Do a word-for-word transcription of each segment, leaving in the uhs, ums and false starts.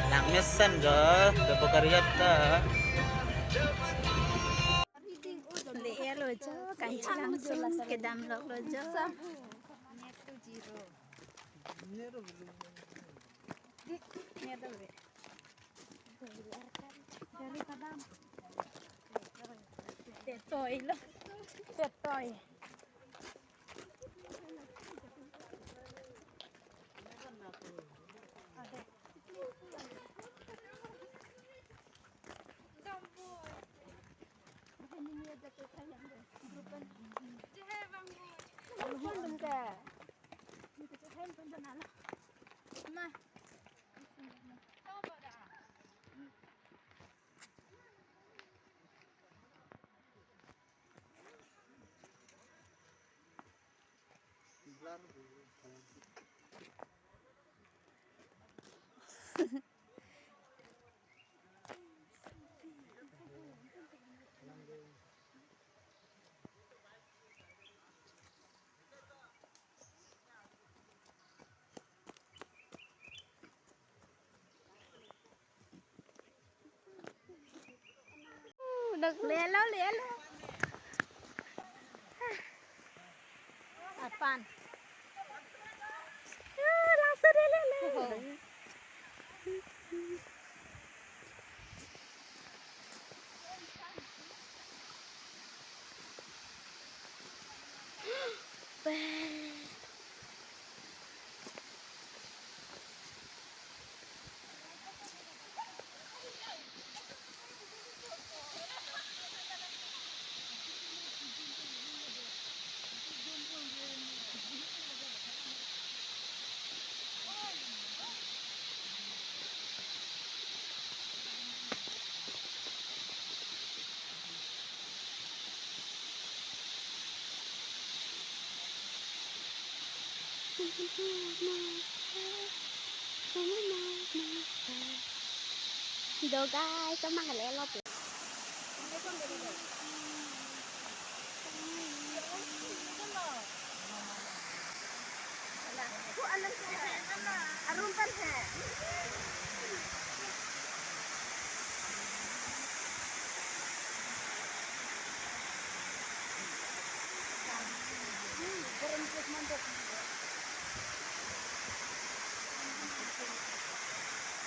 Langmesen jo, dopo kariat ta. Le-elo jo, kangchilang sung kedam loklo jo. Tetoi lo. Tetoi. Lelo, lelo. Apan. Ah, langsung lelo. Do guys, kemang lelo pe.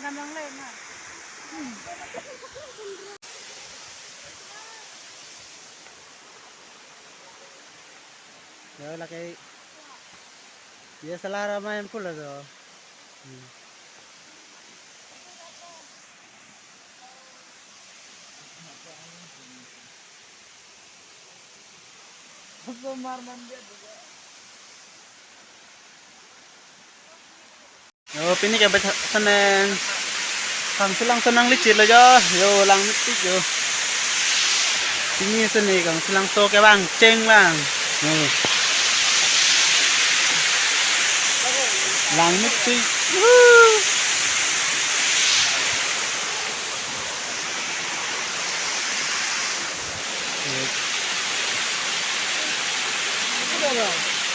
Gamlang le ma. Yo, lake. Ye salar ama em pula do. Yo, pini ke bet sana kangsilang sonang licit lo jo. Yo, lang mepik jo. Pini sana kangsilangso kevang cheng lang. Yo. Lang mepik. Woo.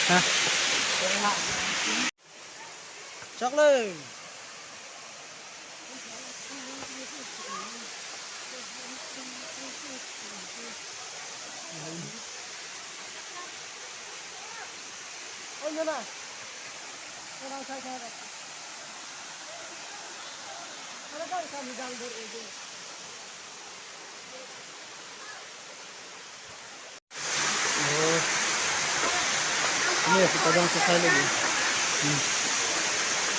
Hah? Choklo. Oi, nana. Nana, sai, sai, sai. Nana, sai, sai, sai, sai. Oh. Ini ya, kita jangan selesai lagi. Hmm.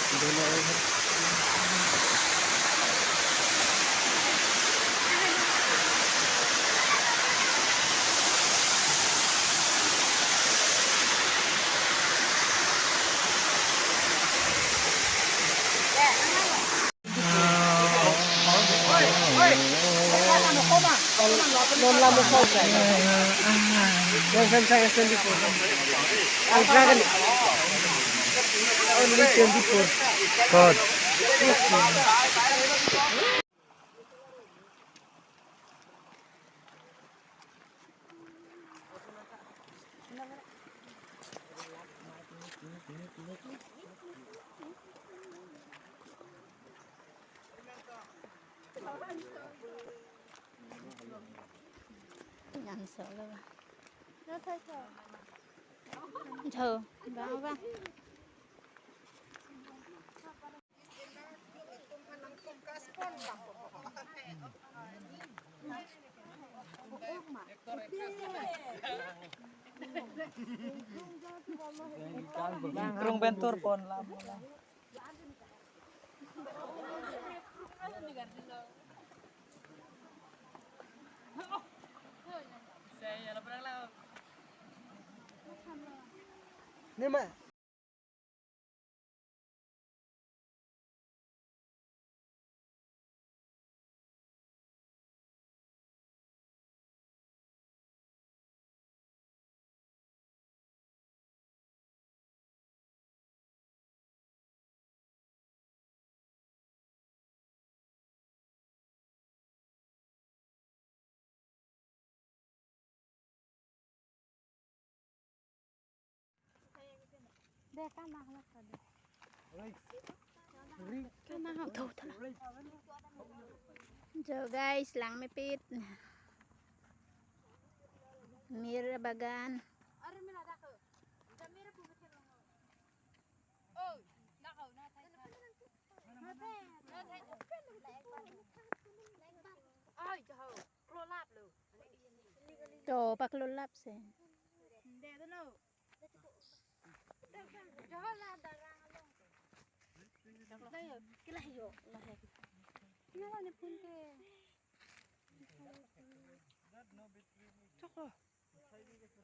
Udah lah, ya. Only twenty-four. God. Pingan solo ba. Tho, ba ba. Krung bentur pon la. Nima. Jo guys, lang mepit. Mir bagan. To paklolap se.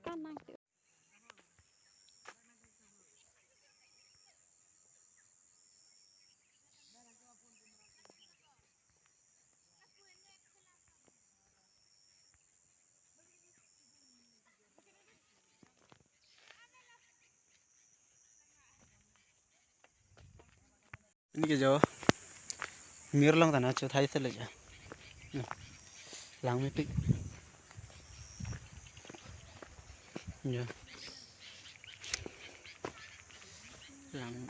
Kanang. Ini ke jo. Mir along ta na chothai sele jo. Lang mepik. Jo. Lang.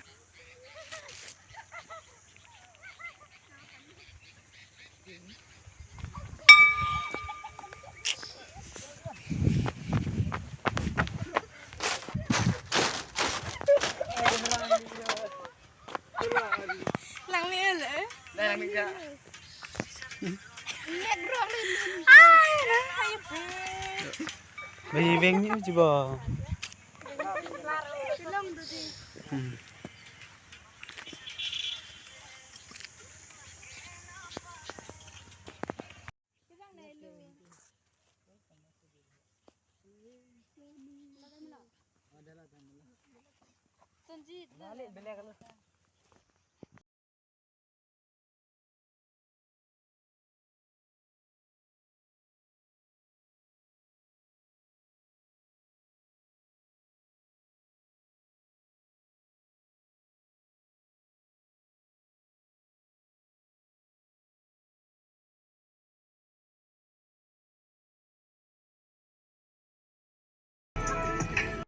Langni ele. Langni ja. Bai veng ni uji ba. Hmm. Lek lo.